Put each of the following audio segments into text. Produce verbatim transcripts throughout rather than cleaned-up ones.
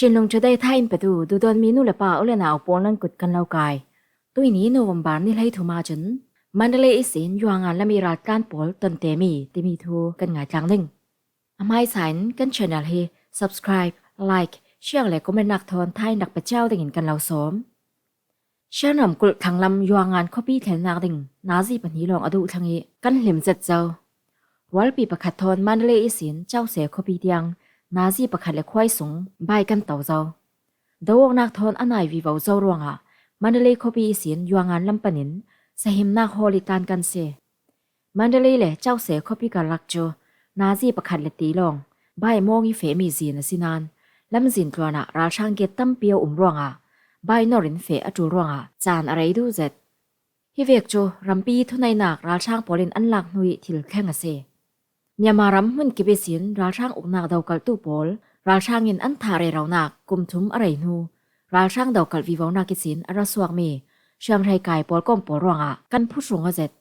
Chinlung Today thain petu duhdawtmi nu le pa u le nau pawl nan kut kan lo kai. Tuini November ni hleithum ah cun Mandalay ihsin Yuangan lam i raltlan pawl tonte mi timi thu kan ngaitlang ding. A hmaisa in kan channel hi subscribe, like, share le comment nak thawn thain rak pe ciau dingin kan lo sawm. Shan ramkulh thlanglam Yuangan khuapi thlennak ding nazi pahnih lawng a duh thlang i kan hlim zet zo. Rualpi pakhat thawn Mandalay ihsin Cause khuapi tiang nazi pakhat le khuai sung bai kan to zo. Do awknak thawn a nai vivo zo ruangah Mandalay khuapi ihsin Yuangan lam panin sahimnak hawl i tlan kan si. Mandalay le Cause khuapi karlak cu nazi pakhat le ti lawng bai mawng i fehmi zin a si nain lamzin tluanah ralhrang giat tampi a um ruangah bai nor in feh a ṭul ruangah caan a rei duh zet. Hi vek cu rampi thuneihnak ralhrang pawl in an lak hnu i thil thleng a si. Myanmar ram hmun kip ihsin ralhrang uknak dokalhtu pawl ralhrang in an thah reronak kum thum a rei hnu ralhrang dokalh vivonak ihsin a ra suakmi hriamhrei kai pawl kawm pawl ruangah kan phuhrung a zet.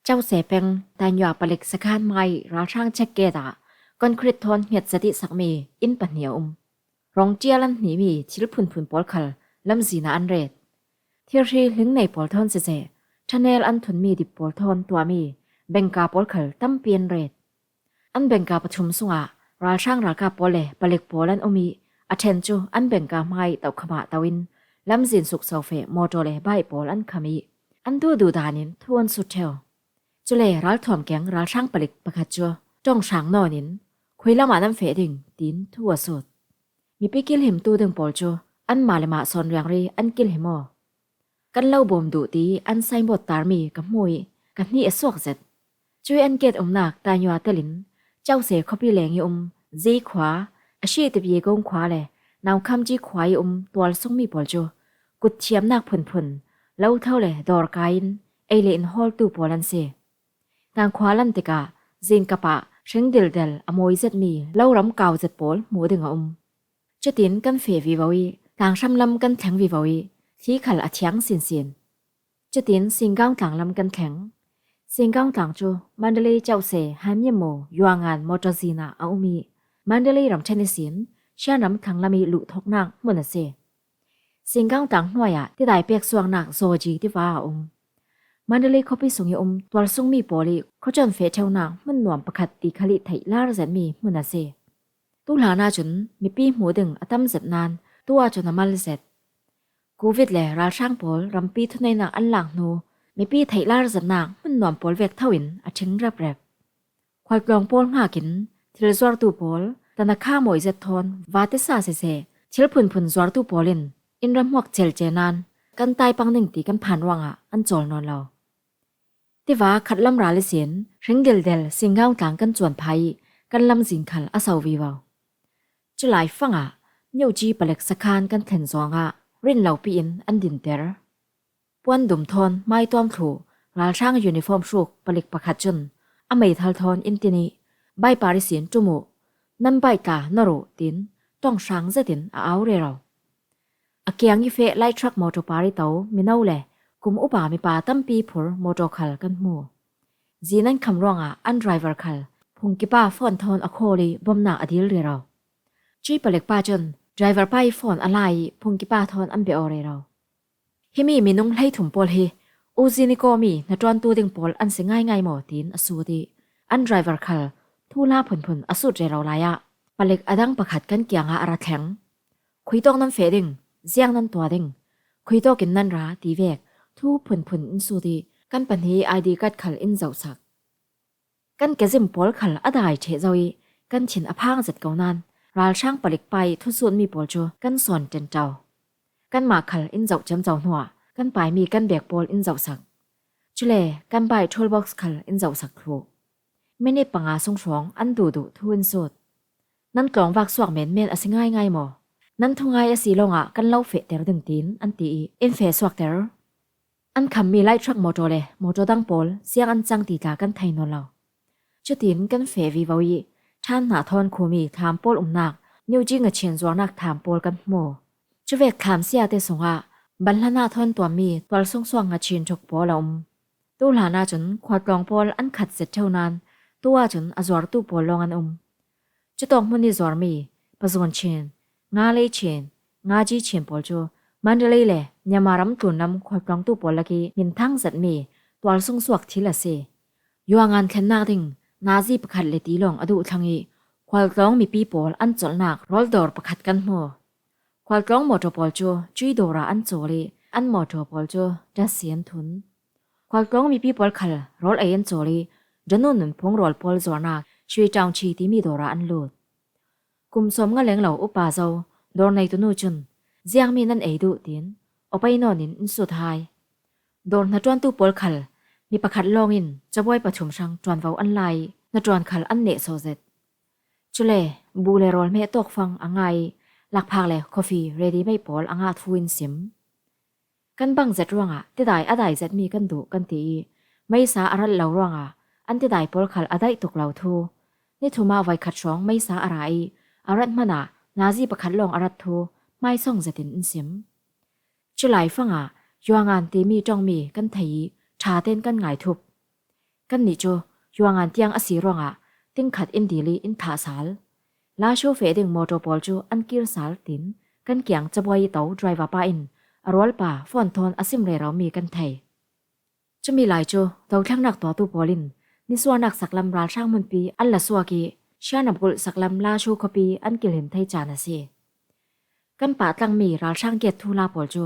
Cause peng Tanyua palik sakhan hmai ralhrang check gate ah concrete thawn hnget zet i sakmi inn pahnih a um. Rawng ṭial an hnihmi thil phunphun pawl khal lamzin ah an ret. Thilhri hling nei pawl thawn siseh, ṭhanel an thunmi dip pawl thawn tuahmi bengka pawl khal tampi an ret. An bengka pathum sungah ralhrang ralkap pawl le palik pawl an um i a ṭhen cu an bengka hmai tohkham ah to in lamzin sukso feh mawṭaw le bai pawl an kham i an duhduh danin thu an sut ṭheu. Cule ralthuam keng ralhrang palik pakhat cu ṭawnghrang nawn in khuilam ah nan feh ding tiin thu a sut. Mipi kilhimtu ding pawl cu anmah le mah sawn riangri an kilhim aw. Kan lo bawm duh ti an signboard tarmi ka hmu i ka hnih a suak zet. Cui an gate umnak Tanyua telin Cause khuapi leng i um Zi khua, a Shih Tipi Gong khua le Naukham Ci khua i um tualsungmi pawl cu kutthiamnak phunphun, lo tho le dawr kai in ei le in hawltu pawl an si. Tangkhua lan tikah zinkap ah hring dildel a mawi zetmi lo ram kau zet pawl hmuh ding a um. Cutin kan feh vivo i tlanghram lam kan thleng vivo i thli khal a thiang sinsin. Cutin Singaung tlang lam kan thleng. Singaung tlang cu Mandalay Cause Hanmyemu Yuangan mawṭaw zin ah a um i Mandalay ramṭhen ihsin Shan ram thlanglam i luhthawknak hmun a si. Singaung tlang hnuai ah tidai pek suaknak zawji tiva a um. Mandalay khuapi sung i um tualsungmi pawl i khuacawn feh ṭheunak hmun nuam pakhat ti khal i theih lar zetmi hmun a si. Tu hlan ahcun mipi hmuh ding a tam zet nain tu ahcun a mal zet. Covid le ralhrang pawl rampi thuneihnak an lak hnu mipi theihlar zetnak hmun nuam pawl vek tho in a ṭhing reprep. Khualtlawng pawl hngak in thil zuartu pawl tanakha mawi zet thawn vate sa siseh, thil phunphun zuartu pawl in in ramhuak celce nain kan taipang ding ti kan phan ruangah an cawl nawn lo. Tiva khatlam ral ihsin hring dildel Singaung tlang kan cuan phah i kan lamzin khal a so vivo. Culai fangah Nyoci palik sakhan kan thlen zawngah rinlopi in an dinter. Puan dum thawn maituam thluh ralhrang uniform hruk palik pakhat cun a meithal thawn in tin i baipar ihsin ṭum uh, nan baih tla nor uh tiin ṭawnghrang zetin a au rero. A kiang i feh light truck mawṭaw par i to mino le kum upa mipa tampi phur mawṭaw khal kan hmu. Zin an kham ruangah an driver khal phungkipa phone thawn a khawl i bawmnak a dil rero. Cui palik pa cun driver pa i phone a la i phungkipa thawn an bia aw rero. Himi minung hleithum pawl hi uzin i kawmi hnaṭuantu ding pawl an si ngaingai maw tiin a sut i an driver khal thuhla phunphun a sut rero lai ah palik a dang pakhat kan kiangah a ra thleng. Khuitawk nan feh ding, ziang nan tuah ding, khuitawk in nan ra ti vek thu phunphun in sut i kan pahnih I D card khal in zohsak. Kan kezim pawl khal a dai ṭheh zo i kan thin a phang zet ko nain ralhrang palik pa i thusutmi pawl cu kan sawn ṭenṭo. Kanmah khal in zoh ciamco hnuah kan paimi kan bag pawl in zohsak. Cule kan bai toolbox khal in zohsak thluh. Minit panga sung hrawng an duhduh thu in sut. Nan tlawngvak suak menmen a si ngaingai maw? Nan thungai a si lawngah kan lo fehter ding tiin an ti i in feh suakter. An khammi light truck mawṭaw le mawṭaw dang pawl ziang an cang ti tla kan thei nawn lo. Cutin kan feh vivo i ṭhan hna thawn khumi thlam pawl umnak Nyoci ngachin zuarnak thlam pawl kan hmu. Cuvek thlam siate sungah ban hlan ah thawn tuammi tualsung suak ngachin ṭhuk pawl a um. Tu hlan ahcun khualtlawng pawl an khat zet ṭheu nain tu ahcun a zuartu pawl lawng an um. Cutawk hmun i zuarmi Pazun Chin, Nga Lei Chin, Nga Ji Chin pawl cu Mandalay le Myanmar ram tlunlam khualtlawngtu pawl lakih minthang zetmi tualsung suak thil a si. Yuangan thlennak ding nazi pakhat le ti lawng a duh thlang ih khualtlawng mipi pawl an colhnak rawl dawr pakhat kan hmu. Khualtlawng mawṭaw pawl cu cui dawr ah an cawl ih an mawṭaw pawl cu dasi an thun. Khualtlawng mipi pawl khal rawl ei an cawl ih Danu nunphung rawl pawl zuarnak Shwe Taung Chi timi dawr ah an lut. Kum sawmnga leng lo upa zo dawr neitu nu cun, "Ziangmi nan ei duh?" tiin aw pei nawn in in sut hai. Dawr hnaṭuantu pawl khal mi pakhat lawng in cabuai pathum hrang ṭuanvo an la ih hnaṭuan khal an neh sawh zet. Cule bu le rawl hmeh tawkfang a ngah ih lakphak le coffee ready made pawl a ngah thu in sim. Kan bang zet ruangah tidai a dai zetmi kan duh kan ti ih meisa a rat lo ruangah an tidai pawl khal a daih tuk lo thu, ni thum ah voikhat hrawng meisa a ra ih a rat hmanah nazi pakhat lawng a rat thu hmaisawng zetin in sim. Cu laifangah Yuangan timi ṭongmi kan thei ih ṭha tein kan ngai thup. Kannih cu Yuangan tiang a si ruangah tingkhat in dil ih in thah sal. Lashu feh ding mawṭaw pawl cu an kir sal, tiin kan kiang cabuai ih to driver pa in a rualpa phone thawn a sim rero mi kan thei. Cumi lai cu dothlengnak tuahtu pawl in nisuahnak saklam ralhrang hmunpi an la suak ih Shan Namgulh saklam Lashu khuapi an kilhin thei caan a si. Kan pahtlangmi ralhrang gate thu la pawl cu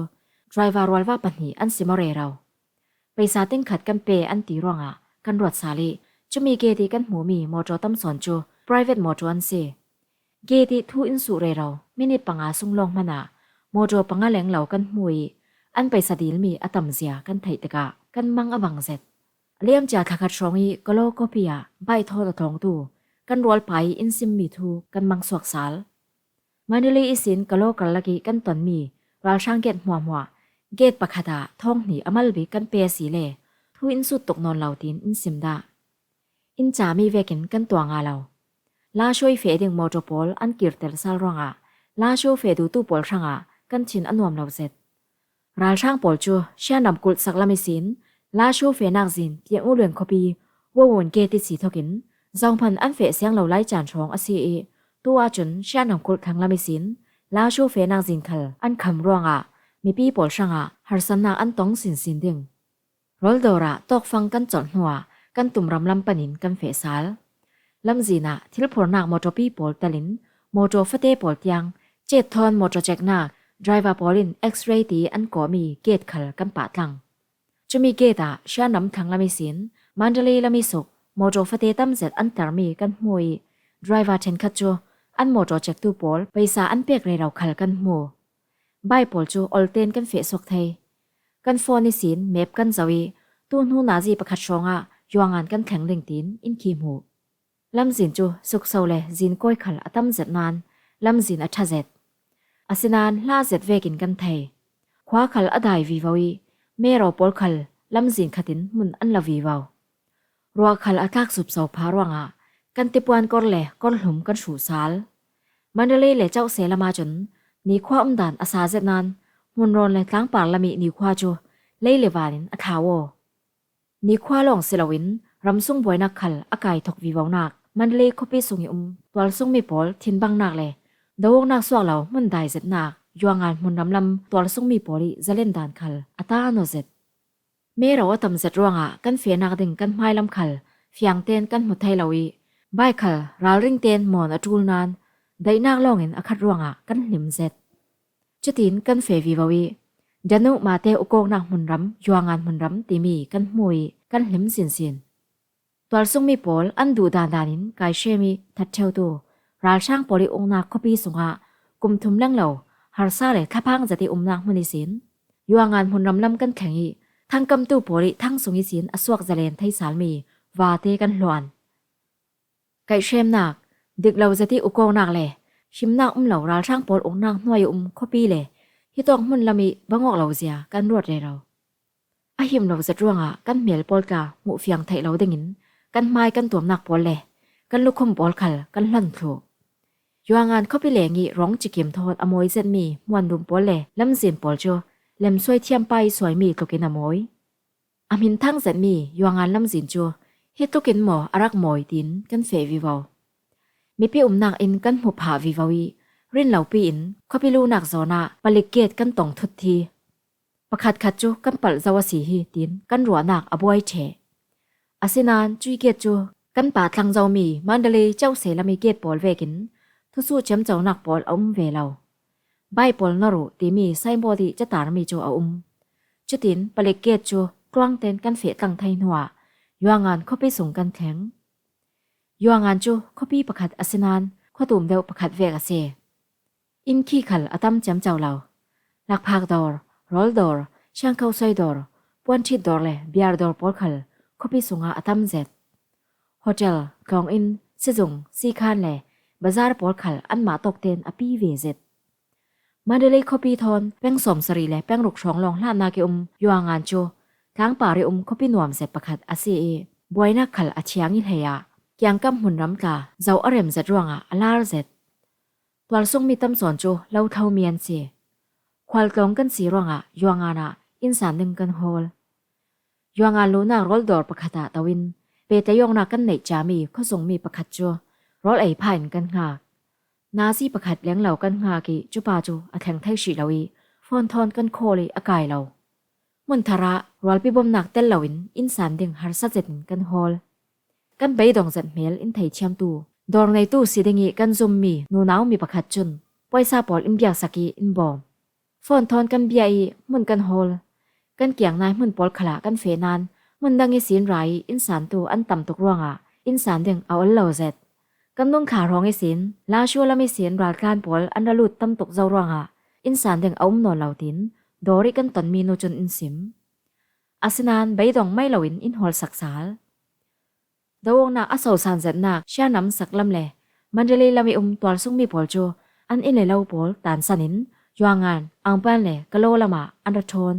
driver rualva pahnih an sim aw rero. Paisa tingkhat kan pe an ti ruangah kan ruat sal ih cumi gate ih kan hmuhmi mawṭaw tam sawn cu private mawṭaw an si. Gate ih thu in suh rero minit panga sung lawng hmanah mawṭaw panga leng lo kan hmu ih an paisa dilmi a tamzia kan theih tikah kan mang a bang zet. Liamcia thlakhat hrawng ih Kalaw khuapi ah baih thawn a tlawngtu kan rualpa ih in simmi thu kan mang suak sal. Mandalay ihsin Kalaw karlak ih kan tonmi ralhrang gate hmuahhmuah gate pakhat ah thawng hnih a mal bik kan pe asile thu in sut tuk nawn lo, tiin in sim dah. In cami vekin kan tuah ngah lo. Lashu ih feh ding mawṭaw pawl an kirtel sal ruangah Lashu feh duhtu pawl hrangah kan thin a nuam lo zet. Ralhrang pawl cu Shan Namgulh saklam ihsin Lashu fehnak zin Pyeng U Luan khuapi Wawun gate ihsi thokin zohman an feh siang lo lai caan hrawng a si ih tu ahcun Shan Namgulh thlenglam ihsin Lashu fehnak zin khal an kham ruangah mipi pawl hrangah harsatnak an tong sinsin ding. Rawl dawr ah tawkfang kan colh hnuah kan tum ramlam panin kan feh sal. Lamzin ah thilphurnak mawṭawpi pawl telin mawṭaw fate pawl tiang cet thawn mawṭaw ceknak driver pawl in X-ray ti an kawhmi gate khal kan pahtlang. Cumi gate ah Shan ram thlanglam ihsin Mandalay lam ih suk mawṭaw fate tam zet an termi kan hmu ih driver ṭhenkhat cu an mawṭaw cektu pawl paisa an pek rero khal kan hmu. Bai pawl cu olten kan feh suak thei. Kan phone ihsin map kan zoh ih tu hnu nazi pakhat hrawngah Yuangan kan thleng ding tiin in khih hmuh. Lamzin cu sukso le zinkawi khal a tam zet nain lamzin a ṭha zet. Asinain hla zet vekin kan thei. Khua khal a dai vivo ih mero pawl khal lamzin khatin hmun an la vivo. Ruah khal a tlak supso pha ruangah kan tipuan kor le kor hlum kan hruh sal. Mandalay le Cauhse lam ahcun nikhua umdan a sa zet nain hmunrawn le tlangpar lam ih nikhua cu lei le van in a thlau aw. Nikhua lawng si loin ramsung buainak khal a kai thok vivonak Mandalay khuapi sung ih um tualsungmi pawl thinbangnak le do awknak suak lo hmun dai zetnak Yuangan hmunram lam tualsungmi pawl ih zalen dan khal a ta naw zet. Mero a tam zet ruangah kan fehnak ding kan hmailam khal fiangtein kan hmu thei lo ih bai khal ralring tein mawn a ṭul nain daihnak lawngin a khat ruangah kan hlim zet. Cutin kan feh vivo ih Danu Mate ukawknak hmunram Yuangan hmunram timi kan hmu ih kan hlim sinsin. Tualsungmi pawl an duh dandan in kaihrem ih that ṭheutu ralhrang pawl ih uknak khuapi sungah kum thum leng lo harsa le thlaphang zet ih umnak hmun ihsin Yuangan hmunram lam kan thleng ih thangkamtu pawl ih thang sung ihsin a suak zalen thei salmi vate kan hluan. Kaihhremnak, dik lo zet ih ukawknak le himnak um lo ralhrang pawl uknak hnuai a um khuapi le hitawk hmun lam ih bang awk lo zia kan ruat rero. A him lo zet ruangah kan hmel pawl tla hmuh fiang theih lo dingin kan hmai kan tuamnak pawl le kan lukhum pawl khal kan hlan thluh. Yuangan khuapi leng ih rawng cikim thawn a mawi zetmi hmuandum pawl le lamzin pawl cu lemsuai thiampa ih suaimi tlukin a mawi. A hminthang zetmi Yuangan lamzin cu hi tlukin maw a rak mawi tiin kan feh vivo. Mipi umnak in kan hmu phah vivo ih Rinlopi in khuapi luhnak zawnah palik gate kan tong thut hi. Pakhatkhat cu kan palh zo a si hi, tiin kan ruahnak a buai ṭheh. Asinain cui gate cu kan pah tlang zomi Mandalay ceuhse lami gate pawl vekin thusuh ciamconak pawl a um ve lo. Bai pawl nor uh timi signboard ih catarmi cu a um. Cutin palik gate cu tluangten kan feh tlang thei hnuah Yuangan khuapi sung kan thleng. Yuangan cu khuapi pakhat asinain khuatum deuh pakhat vek a si. Inn khi khal a tam ciamco lo. Lakphak dawr, rawl dawr, siangkho soi dawr, puanṭhit dawr le biar dawr pawl khal khuapi sungah a tam zet. Hotel, tlawnginn, sizung, sikhan le bazar pawl khal anmah tawkten a pi ve zet. Mandalay khuapi thawn peng sawmsarih le peng ruk hrawng lawng hlannak ih um Yuangan cu tlangpar ih um khuapi nuam zet pakhat a si ih, buainak khal a thiang ih hlei ah kiangkap hmunram tla zoh a rem zet ruangah a lar zet. Tualsungmi tam sawn cu lo thlomi an si. Khualtlawng kan si ruangah Yuangan ah innsan ding kan hawl. Yuangan luhnak rawl dawr pakhat ah to in pehtlaihawknak kan neih ciami khuazungmi pakhat cu rawl ei pha in kan hngak. Nazi pakhat lenglo kan hngak ih cupa cu a thleng thei hrih lo ih phone thawn kan call ih a kai lo. Hmun thar ah rualpi bomnak tel loin innsan ding harsa zetin kan hawl. Kan beidong zet hmel in theithiamtu, dawr neitu si dingih kan zummi nunau mi pakhat cun poisa pawl in biaksak ih in bawm. Phone thawn kan bia ih hmun kan hawl. Kan kiang nai hmun pawl khalah kan feh nain hmun dang ihsin ra ih innsantu an tam tuk ruangah innsan ding a ol lo zet. Kan nung thla hrawng ihsin Lashio lam ihsin raltlan pawl an ra lut tam tuk zo ruangah innsan ding a um nawn lo, tiin dawr ih kan tonmi nu cun in sim. Asinain beidong mai loin in hawlsak sal. Doawknak a sosan zetnak Shanam saklam le Mandalay lam ih um tualsungmi pawl cu an inn le lo pawl tansan in Yuangan, Angpan le Kalo lamah an ra ṭhawn.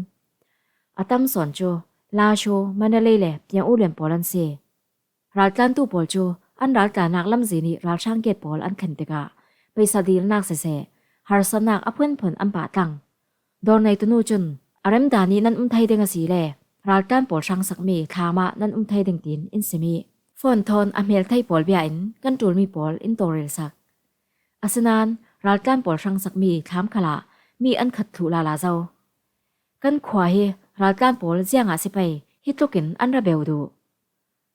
A tam sawn cu Lashio, Mandalay le Pyongyang pawl an si. Raltlantu pawl cu an raltlannak lamzin ih ralhrang gate pawl an khen tikah paisa dilnak siseh, harsatnak a phunphun an pah tlang. Dawr neitu nu cun, "A rem dan ih nan um thei ding a si le raltlan pawl hrangsakmi thlam ah nan um thei ding," tiin in sim ih phone thawn a hmel thei pawl bia in kan ṭulmi pawl in tawlrelsak. Asinain raltlan pawl hrangsakmi thlam khalah mi an khat thluh lala zo. Kan khua hi raltlan pawl ziangah si pei hi tlukin an ra beu duh.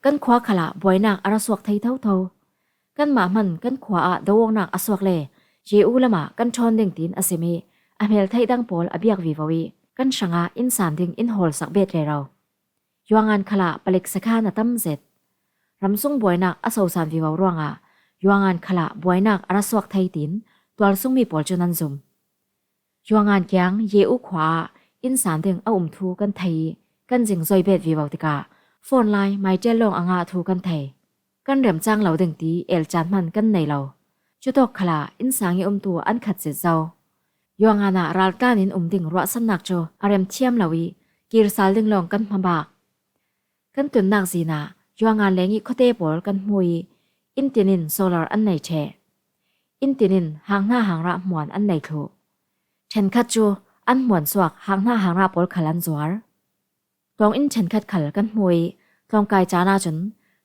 Kan khua khalah buainak a ra suak thei thotho. Kanmah hman kan khua ah doawknak a suak le Yeu lamah kan ṭhawn ding, tiin a sim ih a hmel theih dang pawl a biak vivo ih kan hrangah innsan ding in hawlsak bet rero. Yuangan khalah palik sakhan a tam zet. Ramsung buainak a sosan vivo ruangah Yuangan khalah buainak a ra suak thei, tiin tualsungmi pawl cun an zum. Yuangan kiang Yeu khua ah innsan ding a um thu kan thei ih kan zingzoi bet vivo tikah phone lai maiṭial lawng a ngah thu kan thei. Kan remcang lo ding ti elcan hman kan nei lo. Cutawk khalah innsang ih umtu an khat zet zo. Yuangan ah raltlan in um ding ruahsannak cu a rem thiam lo ih kir sal ding lawng kan hmabak. Kan tunnak zin ah Yuangan leng ih khuate pawl kan hmu ih inntinin solar an nei ṭheh. Inntinin hanghna hangrah hmuan an nei thluh. Ṭhenkhat cu an hmuan suak hanghna hangrah pawl khal an zuar. Tlawnginn ṭhenkhat khal kan hmu ih tlawngkai caan ahcun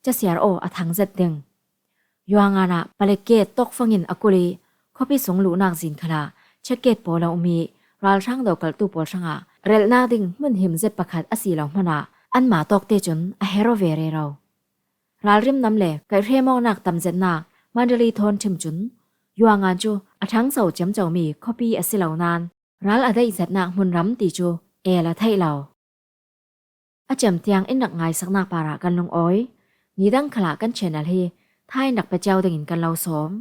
casiar aw a thang zet ding. Yuangan ah palik gate tawkfang in a kulh ih khuapi sung luhnak zin khalah check gate pawl a um ih ralhrang dokalhtu pawl hrangah relhnak ding hmun him zet pakhat a si lo hmanah anmah tawkte cun a her aw ve rero. Ralrim nam le kaihhrem awknak tam zetnak Mandalay thawn ṭhim cun Yuangan cu a ṭhangso ciamcomi khuapi a si lo nain ral a daih zetnak hmunram ti cu el a theih lo. A cem tiang in rak ngaisaknak parah kan lungawi. Nidang khalah kan channel hi thain rak pe cio dingin kan lo sawm.